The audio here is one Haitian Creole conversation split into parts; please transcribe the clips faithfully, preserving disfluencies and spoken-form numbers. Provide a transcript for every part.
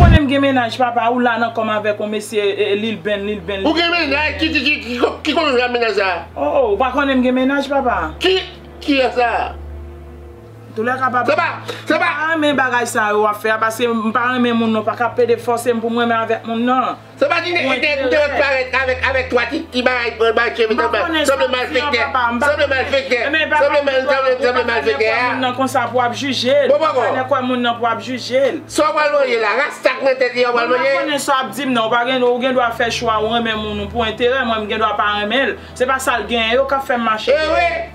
Konnen m gen mennaj, papa, ou la nan kò m avèk yon mesye, e, Lil Ben, Lil Ben. Ou gen mennaj? Ki, ki, ki, ki, ki konn jan mennaj sa? Oh, oh, ou pa konnen m gen mennaj, papa? Ki, ki sa? Toulèka, papa. Se pa, se pa. M pa renmen bagay sa yo w ap fè a, paske m pa renmen moun non, pa ka pede fòse m pou m renmen avèk moun nan. Se pa di nèg te parèt avèk, avèk twa ti, ti bagay, bagay cheve, sanble malfektè, sanble malfektè, sanble mal, sanble, sanble malfektè a. Moun nan konsa pou ap jije l. Bon, bon, bon. Kwè moun nan pou ap jije l. Sa w pral manje la, rasta k nan tèt li a w pral manje. Mwen pa konnen sa w ap di m nan, ou pa gen, ou gen dwa fè chwa, ou renmen moun ou pou enterè, mwen m gen dwa pa renmen l. Se pa sa l genyen yo k ap fè m mache dèyè.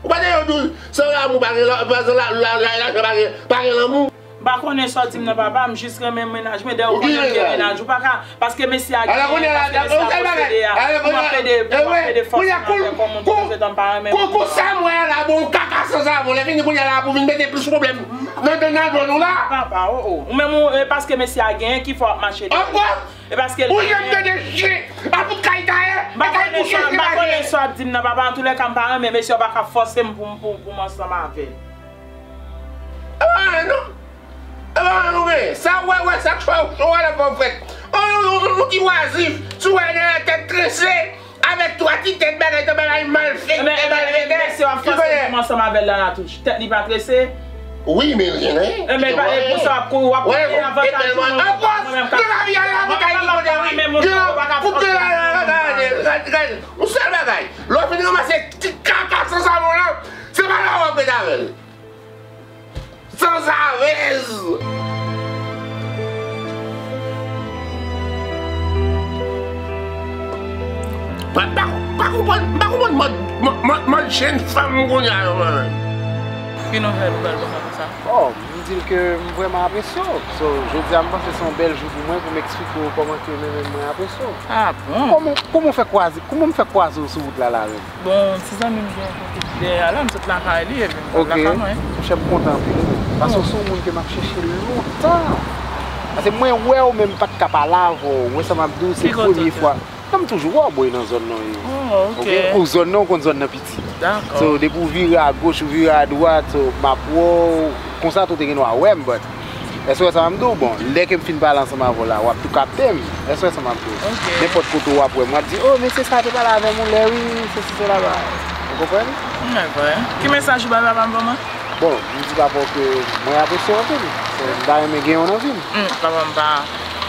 Ou pa tande yo di w, san lanmou pa gen la, san la, la, la, lajan pa gen, pa gen lanmou. M pa konnen sa w di m nan, papa, m jis renmen mennaj mwen, dèyè ou konnen m gen mennaj, ou pa ka, paske mesye a genyen, paske mesye a posede a, ou ap pede, ou ap pede fòse m avèk yon moun, pandan se tan m pa renmen moun nan. Kou sa m wè a la, bon, kaka sanzave, lè fini kounye a la pou vin mete plis pwoblèm nan, nan, nan zòn nou la. Papa, oh, oh. Ou menm, ou, e paske mesye a genyen ki fè w ap mache dèyè l. E paske l genyen. Ou janm tande chen ap bout kay tayè, e kay bouche se mache. M pa konnen sa w ap di m nan, papa. Antoulèka, m pa renmen mesye yo pa ka fòse m pou, pou, pou m ansanm avè l. E pa anyen non. E pa anyen nou genyen. Sa w wè, wè, sa k fè w cho a la fè w frèt. On, on, on, on ti wazif, si w wè nèg la tèt trese, avèk twa ti tèt bagay, tan bagay malfektè, malfektè. Mesye w ap fòse m pou m ansanm avè l la, la touch. Tèt li pa trese. Wi, men l gen anyen. Enben, e pou sa w ap kouri, w ap kouri avantaj ou, mwen menm k ap fòse w. Yon sèl bagay, lè w fin ranmase ti kaka sanzave w lan, se pa la w ap ret avè l. Sanzavèz! Pa, pa, pa konprann, m pa konprann mòd, mòd, mòd, mòd jèn fanm kounye a yo, mwen menm. Ki nouvèl ou ba l konsa konsa? Oh, m di l ke m vrèman apresye w. So, jodi a, m panse se yon bèl jou pou mwen pou m eksplike w kòman ke mwen menm mwen apresye w. Ah bon? Kòman, kòman w fè kwaze, kòman m fè kwaze w sou wout la, la menm? Bon, ti zanmi m gen yon kote ki dèyè a la, m sot lakay li, epi m pral lakay mwen. Monchè, m kontan anpil, wi. Paske w se yon moun ke m ap chèche lontan. Paske mwen wè w, men m pa t ka pale avè w. Ou wè sa m ap di w, se premye fwa. Non, m toujou wè w, boy, nan zòn nan, wi. Oh, ok. Ok? Ou zòn nan, ou konn zòn nan piti. Dakò. So, depi w vire agoch, ou vire adwat, so, m ap wè w. Konsa tou te gen dwa wè m, but Èske w wè sa m ap di w? Bon, lè ke m fin pale ansanm avè w la, w ap tou kapte m. Èske w wè sa m ap di w? Ok. Nenpòt kote w ap wè m, w ap di, "Oh, mesye sa a te pale avè m yon lè, wi, sesi, sela, la." Ou konprann? M wè. Ki mesaj ou bay papa m vrèman? Bon, m di papa w ke mwen apresye w anpil. So, m ta renmen gen w nan vi m. Hmm, papa m pa,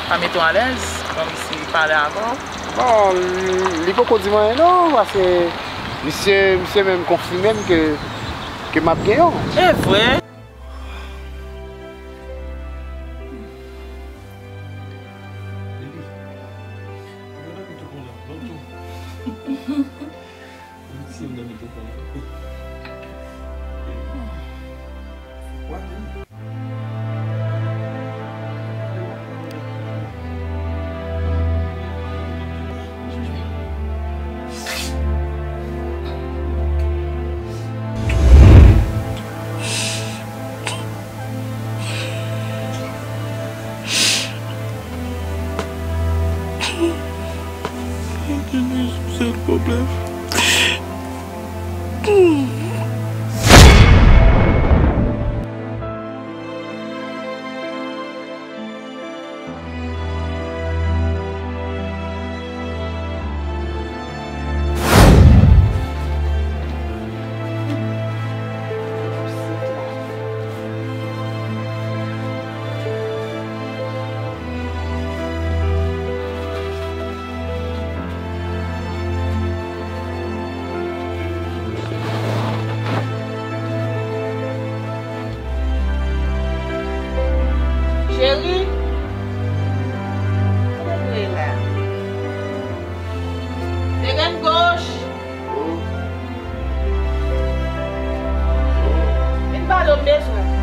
pa mete w alèz, kòmsi pale avè w. Bon, li, li poko di m anyen non, paske misye, misye menm konfime m ke, ke m ap gen w. E vre? Sèl pwoblèm. Cheri, kote w ye la? Degann goch. Vin pale w, m bezwen w.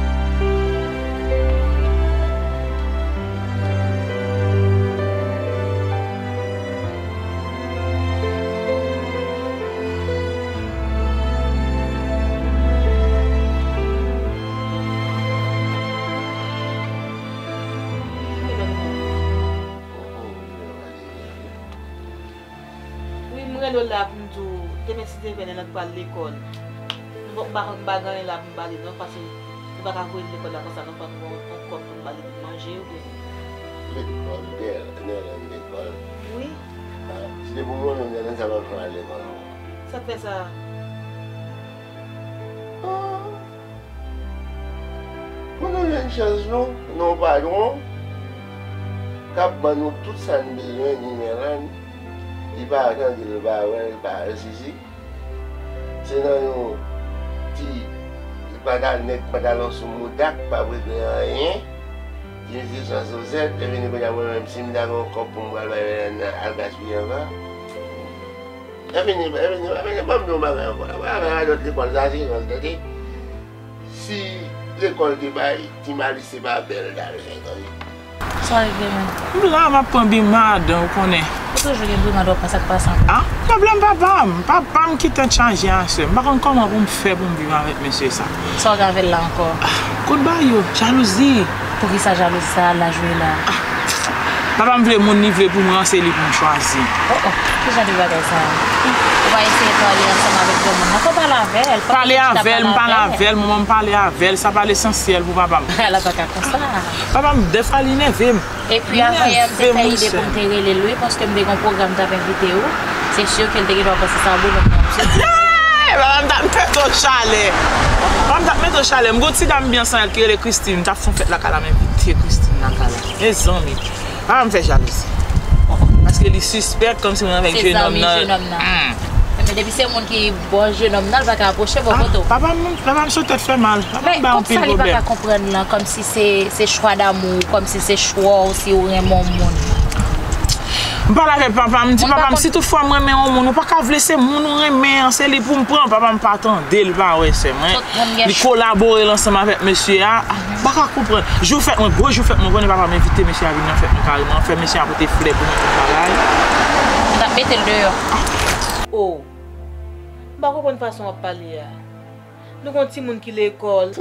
Wi, m rele w la pou m di w, demen si Dye vle, lè n ap pral lekòl. M pa, m pa, m pa gen anyen la pou m ba li non, paske nou pa ka voye l lekòl la konsa non, fò n gen yon, yon kòb pou n ba li pou l manje, oubyen Lekòl, Nèlèn lekòl. Wi. Ah, si te pou mwen menm, Nèlèn sa pa fè al lekòl ankò. Sa k fè sa? Ah. Pou nou jwenn chans nou, nou patwon k ap ban nou tout sa n bezwen, ni Nèlèn, li pa tande l, li pa wè l, li pa resisi. Se nan yon ti pantalnèt, pantalon sou mouda k pa regle anyen, ti mesye san sosèt, e vini kounye a mwen menm, si m ta gen yon kòb pou m pral bay Nèlèn al gaspiye ankò. E vini, e vini, e vini, ban m di yon bagay ankò. Bagay a lòt lekòl sa, se lekòl tande. Si lekòl te bay, ti Malis se pa bèl l t al fè tande. Sa rive menm. M la, m ap pran bi madan, ou konnen. Ou toujou gen bi madan, w pa sa k pase ankò. Ah, pwoblèm papa m. Papa m ki tèt chaje a, sè m. M pa konn kòman pou m fè pou m viv avèk mesye sa. Sa w gen avè l la ankò? Ah, kout ba yo, jalouzi. Poukisa jalouzi sa a la jwe la? Ah, papa m vle moun li vle pou mwen, se li pou m chwazi. Oh, oh, ki jan de bagay sa a? Ou pa eseye pale ansanm avèk granmoun nan? Fò w pale avè l. Pale avè l, m pale avè l, manman m pale avè l, sa pa lesansyèl pou papa m. Ala pa ka konsa. Papa m, dèfwa li nève m. Epi avan yè, m te fè ide pou m te rele l, wi, paske m te gen yon pwogram, m t ap envite w. Se si ke l te gen dwa panse sa, bonòm nan. Papa m t ap mete w chalè. Papa m t ap mete w chalè. M gen yon ti dam byen san ki rele Christine. M t ap fè yon fèt lakay la, m envite Christine lakay la. Mezanmi. Papa m fè jalouzi. Paske li sispèk kòmsi mwen avèk jenòm nan. Se zanmi jenòm nan. Hmm. Men depi se moun ki bò jenòm nan, l pa ka apwoche bò kote w. Papa m, papa m sou tèt fè mal. Papa m bay anpil pwoblèm. Men kòmsa li pa ka konprann lan, kòmsi se, se chwa damou, kòmsi se chwa w si w renmen yon moun. M pale avèk papa m, m di, papa m, si toutfwa m renmen yon moun, ou pa ka vle se moun ou renmen an, se li pou m pran. Papa m pa tande, li pa wè sè mwen. Li kolabore l ansanm avèk mesye a. M pa ka konprann. Jou fèt mwen, gwo jou fèt mwen, konnen papa m envite mesye a vin nan fèt mwen kareman, fè mesye a pote flè pou mwen, tout bagay. M t ap mete l deyò. Oh. M pa konprann fason w ap pale a. Nou gon timoun ki lekòl.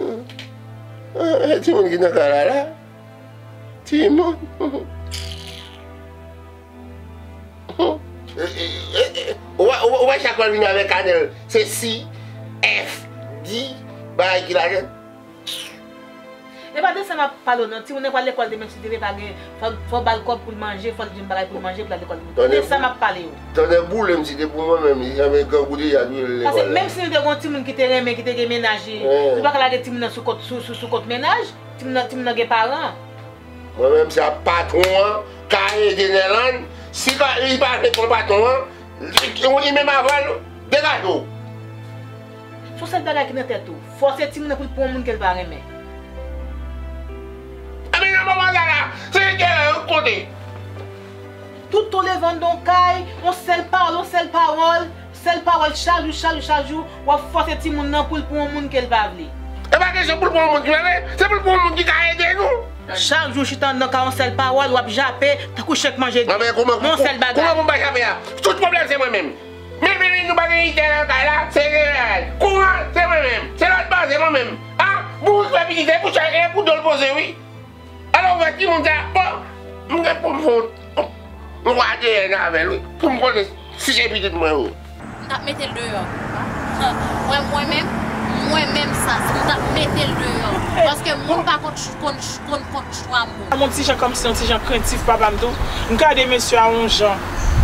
Ah, eh, timoun ki nan kay la la. Timoun. Eh, eh, eh, eh, ou wè, ou wè, ou wè chak lè l vin avèk kanèl, se C F D, bagay ki lajan. E pa de sa m ap pale w non, timoun nan pral lekòl demen, si demen pa gen, fò, fò w ba l kòb pou l manje, fò l jwenn bagay pou l manje, pou l al lekòl demen. De sa m ap pale w. Tande boule m, si te pou mwen menm, li janmen grangou deja, dwe l lekòl la. Paske menm si nou te gon timoun ki te renmen, ki te gen mennaj, nou pa ka lage timoun nan sou kont, sou, sou, sou kont mennaj, timoun nan, timoun nan gen paran. Mwen menm, se ap patwon an ka ede Nèlèn. Si li pa vle pran patwon an, li, li menm avè l, degaje w. Se yon sèl bagay ki nan tèt ou. Fòse timoun nan pou l pran yon moun ke l pa renmen. Anben, nan moman sa la, se li ki gen yon kote. Toutan w leve anndan yon kay, yon sèl pawòl, yon sèl pawòl, sèl pawòl, chak jou, chak jou, chak jou, w ap fòse timoun nan pou l pran yon moun ke l pa vle. E pa kesyon pou l pran yon moun ki pa vle, se pou l pran yon moun ki ka ede nou. Chak jou w chita anndan kay, yon sèl pawòl, w ap jape, tankou chen k manje dlo. Nan yon sèl bagay. Kouman pou m pa jape a? Tout pwoblèm se mwen menm. Men, men, men, nou pa gen itè nan kay la, se jeneral. Kouran, se mwen menm. Se lòt bò, se mwen menm. A, bourik fè pitit, e pou chay, e pou do l poze, wi. Alò, ou wè timoun sa, bon, m gen pou m fè yon, yon A D N avè l, wi, pou m konnen si se pitit mwen, wi. M t ap mete l deyò. Mwen, mwen menm, mwen menm sa, m t ap mete l deyò. Paske moun pa konn, konn, konn kont chwa moun. M yon ti jan kòmsi, yon ti jan krentif papa m tou. M gade mesye a yon jan.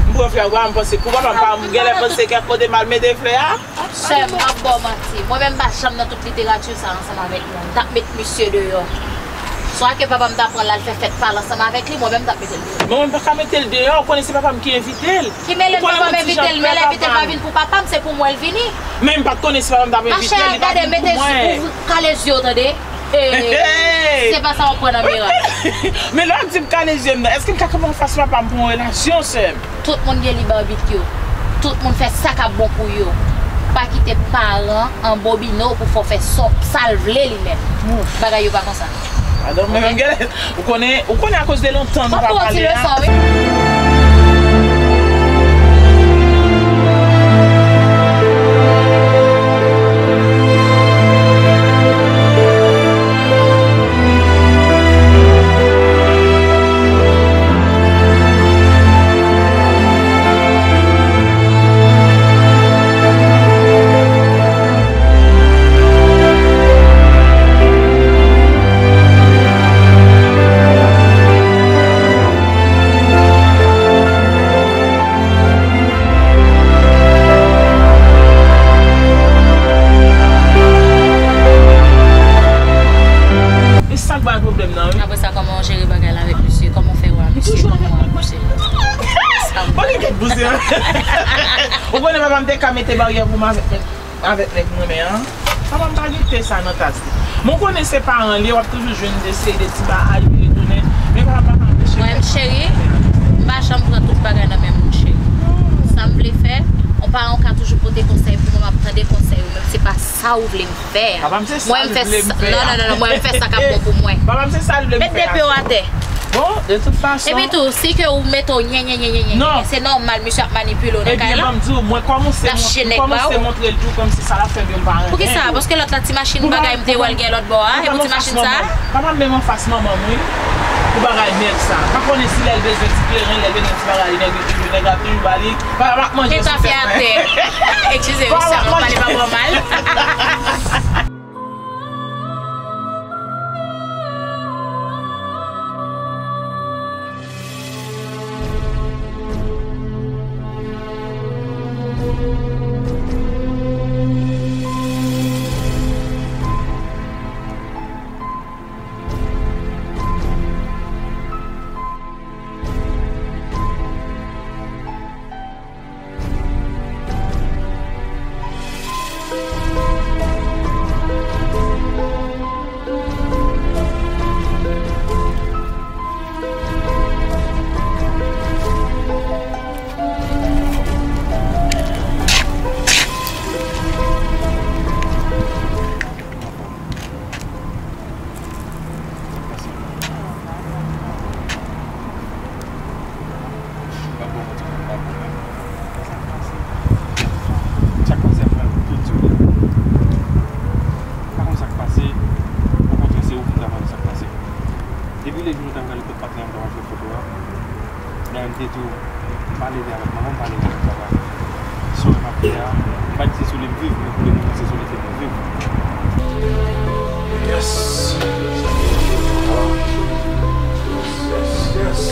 M pran flè, m panse, pou papa m pa, m genlè panse kèk kote m al mete flè a. Sè m, m ap ba w manti. Mwen menm, m pa janm nan tout literati sa ansanm avèk nou. M t ap met misye deyò. Swa ke papa m ta pran l al fè fèt pa l ansanm avèk li, mwen menm, m t ap mete l deyò. Mwen menm, m pa ka mete l deyò, ou konnen se papa m ki envite l. Ki mele l, papa m envite l, men l envite l pa vin pou papa m, se pou mwen l vini. Men m pa t konnen si papa m t ap envite l, li pa vin pou mwen. Mache, gade, mete, ouvri, kale zye w, tande. E, se pa sa w ap pran nan miray. Men lè w ap di m kale zye m nan, èske m ka kanpe anfas papa m pou yon relasyon, sè m? Tout moun gen lib abit yo. Tout moun fè sa k ap bon pou yo. Pa kite paran anbobine w pou fè w fè sa, sa l vle li menm. Bagay yo pa konsa. Madanm mwen menm genlè, ou konnen, ou konnen akoz de lontan nou pa pale a. Fòk ou ti leson, wi. Sa, kòman w jere bagay la avèk misye? Kòman w fè wè a misye? Toujou avèk mwen, mwen. Sa m... Bon, li tèt bouse. Ou konnen papa m te ka mete baryè pou mwen avèk nèg, avèk nèg mwen, men an. Papa m pa gen tè sa nan tas li. Mwen konnen se paran li, w ap toujou jwenn de seri de ti bagay, li retounen. Men papa m pa ka anpeche... Mwen menm, cheri, m pa janm pran tout bagay nan men moun, cheri. Sa m vle fè, yon paran w ka toujou pote konsèy pou mwen, m ap tande konsèy ou, men se pa sa ou vle m fè a. Papa m se sa l vle m fè a. Non, non, non, non, mwen m fè sa k ap bon pou mwen. Papa m se sa l vle m fè a. Met de pye w atè. Bon, de tout fason. Epi tou, si ke ou mete w nyen, nyen, nyen, nyen, nyen, se nòmal, misye ap manipile w nan kay la. Ebyen, ban m di w, mwen kòmanse, mwen kòmanse montre l tou kòmsi sa l ap fè m yo m pa renmen. Poukisa? Paske lòt la ti machin bagay m te wè l gen lòt bò a, e pou ti machin sa a? Papa m menm anfas manman m, wi. Pou bagay nèg sa. M pa konnen si lè l bezwen ti kleren, lè l bezwen ti bagay, nèg yo toujou, nèg la toujou ba li. Papa m ap manje sou tèt mwen. Eskize, wi, sa mwen pale pa bò mal. Sa k pase? M pa bon, mwen di m pa bon, men. Sa k pase? Sa k pase a fè m tou di w li. M pa konn sa k pase. Okontrè, se ou pou m ta mande sa k pase. Depi lejou nou t ap rale kot patnè m, m t ap al fè foto a. Dayè, m te di w, m pa leve avèk manman, m pa leve avèk papa. Sa w wè m ap fè a, m pa di se sou li m viv, men pou le moman, se sou li ke mwen viv. Yes! Yes, yes, yes.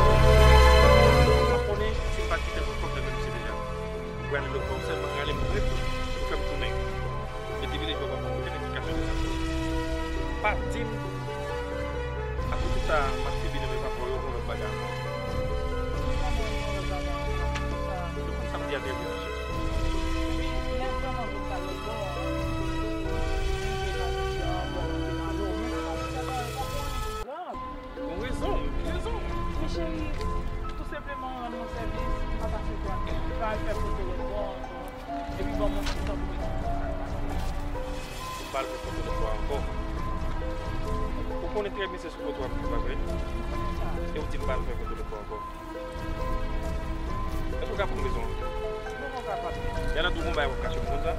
M pa konnen si m pa t kite l pran kòb nan men misye deja. Ou prale lòt bò, ou sèlman rale m ret pou fè m tounen. Epi vin jwe w ap ban m okenn eksplikasyon de sa. Pa di m, apre tout sa, m ap sibi nan men papa w, yo fè yon lòt bagay ankò. Yo konn sa m di a trè byen, monchè. Ou rezon, ou gen rezon. Men cheri, tou senpleman rann mwen sèvis, m pa ta sou plas. M pa al fè foto lòt bò ankò. Epi ban m yon ti tan pou m eksplike sa k pase. Ou pa al fè foto lòt bò ankò. Ou konnen trè byen se sou foto a m viv, pa vre? E ou di m pa al fè foto lòt bò ankò. Èske w ka pran rezon an? Gade w tou gon bagay w ap kache m konn sa.